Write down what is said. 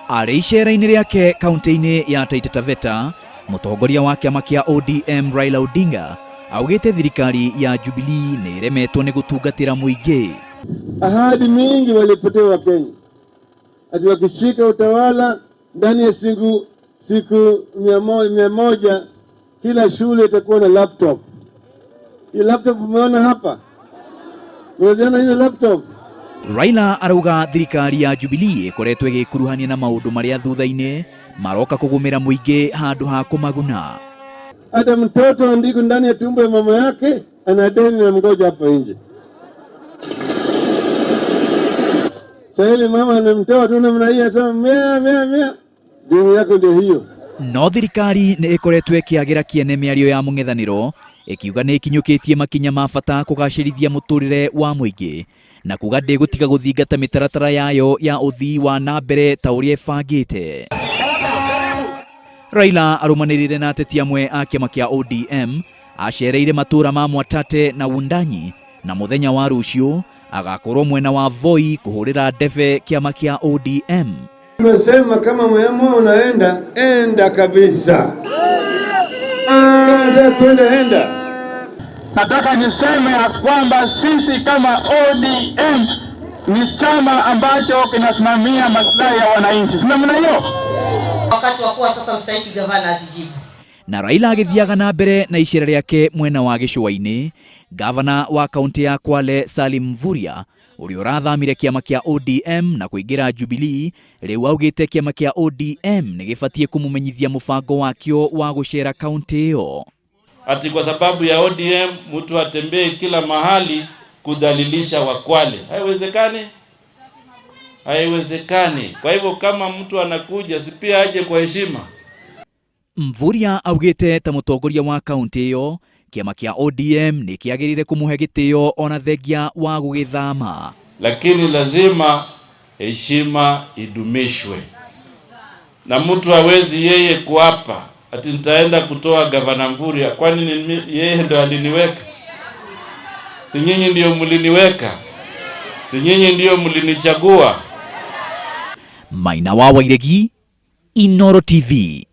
Arĩ icera-inĩ rĩake kaunti-inĩ ya Taita Taveta, mũtongoria wa kĩama kĩa ODM Raila Odinga augĩte thirikari ya Jubilee nĩ ĩremetwo nĩ gũtungatĩra mũingĩ. Ahadi mingi walipotea Wakenya ati wakishika utawala ndani ya siku siku 100 kila shule itakuwa na laptop. Hii laptop umeona hapa, unaziona hizo laptop? Raila arauga thirikari ya Jubilee ĩkoretwo ĩgĩkuruhania na maũndũ marĩa thutha-inĩ maroka kũgũmĩra mũingĩ handũ ha kũmaguna. Hata mtoto andiko ndani ya tumbo ya mama yake ana deni na mgoja hapo nje. Sasa hivi mama anamtoa tu namna hii, anasema mea mea mea, deni yako ndio hiyo. No thirikari nĩ ĩkoretwo ĩkĩagĩra kĩene mĩario ya mũng'ethanĩro ĩkiuga nĩ ĩkinyũkĩtie makinya ma bata kũgacĩrithia mũtũrĩre wa mũingĩ na kuga ndĩgũtiga gũthingata mĩtaratara yayo ya ũthii wa na mbere ta ũrĩa ĩbangĩte. Raila arũmanĩrĩire na ateti amwe a kĩama kĩa ODM acereire matũũra ma Mwatate na Wundanyi na mũthenya wa rũciũ agakorwo mwena wa Voi kũhũrĩra ndebe kĩama kĩa ODM. Tumesema kama umeamua unaenda, enda kabisa. Kama unataka kwenda, enda. Nataka niseme ya kwamba sisi kama ODM ni chama ambacho kinasimamia maslahi ya wananchi, si namna hiyo? Wakati wa kuwa sasa mstahiki gavana azijibu. Na Raila agĩthiaga na mbere na icera rĩake mwena wa gĩcũa-inĩ, gavana wa kaunti ya Kwale Salim Mvurya ũrĩa ũrathamire kĩama kĩa ODM na kũingĩra Jubilee rĩu augĩte kĩama kĩa ODM nĩ gĩbatiĩ kũmũmenyithia mũbango wakĩo wa gũcera kaunti ĩyo. Ati kwa sababu ya ODM mtu atembee kila mahali kudhalilisha Wakwale, haiwezekani, haiwezekani. Kwa hivyo kama mtu anakuja, si pia aje kwa heshima. Mvurya augĩte ta mũtongoria wa kaunti ĩyo kĩama kĩa ODM nĩ kĩagĩrĩire kũmũhe gĩtĩo ona thengia wa gũgĩthama. Lakini lazima heshima idumishwe, na mtu hawezi yeye kuapa ati nitaenda kutoa gavana Mvurya. Kwani ni yeye ndo aliniweka? Si nyinyi ndio mliniweka? Si nyinyi ndio mlinichagua? Maina wa Wairegi, Inooro TV.